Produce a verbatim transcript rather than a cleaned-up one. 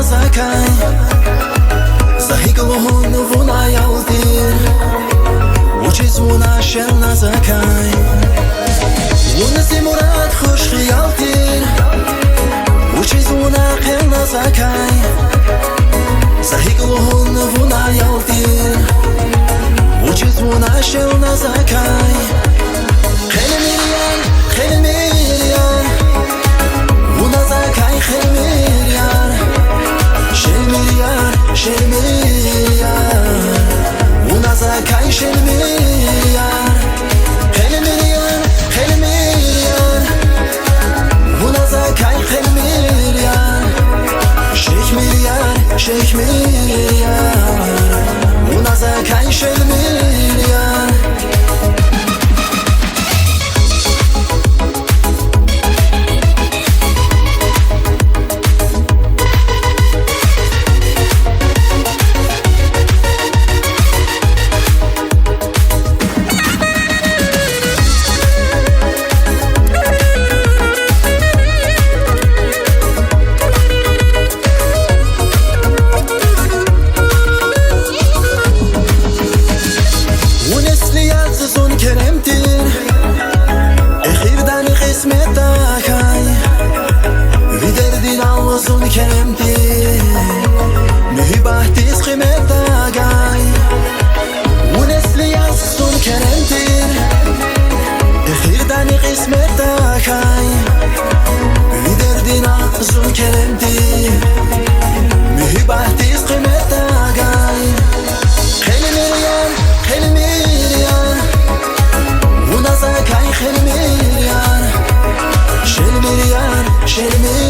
Закай, за гьикӀ лугьун вун аял тир, вучиз вуна шелна закай? Вун зи мурад хуш хиял тир, вучиз вуна хъелна закай? За гьикӀ лугьун вун аял тир, вучиз вуна шелна закай? Хъелмир яр, хъелмир яр, вуна закай хъелмир яр. Шелмир яр, шелмир яр, вуна закай шелмир яр. Хъелмир яр, хъелмир яр, вуна закай хъелмир яр. Шехьмир яр, шехьмир яр, вуна закай шелмир яр. Вун эсли яз зун керем тир, эхирдани кьисметда хьай. Ви дердинал зун керем тир, муьгьуьббатдиз къиметда гай. Вун эсли яз зун керем тир, эхирдани кьисметда хьай. Ви дердинал зун керем тир, муьгьуьббатдиз къиметда гай. Хъелмир яр, хъелмир яр, вуна закай хъелмир яр. Шелмир яр, шелмир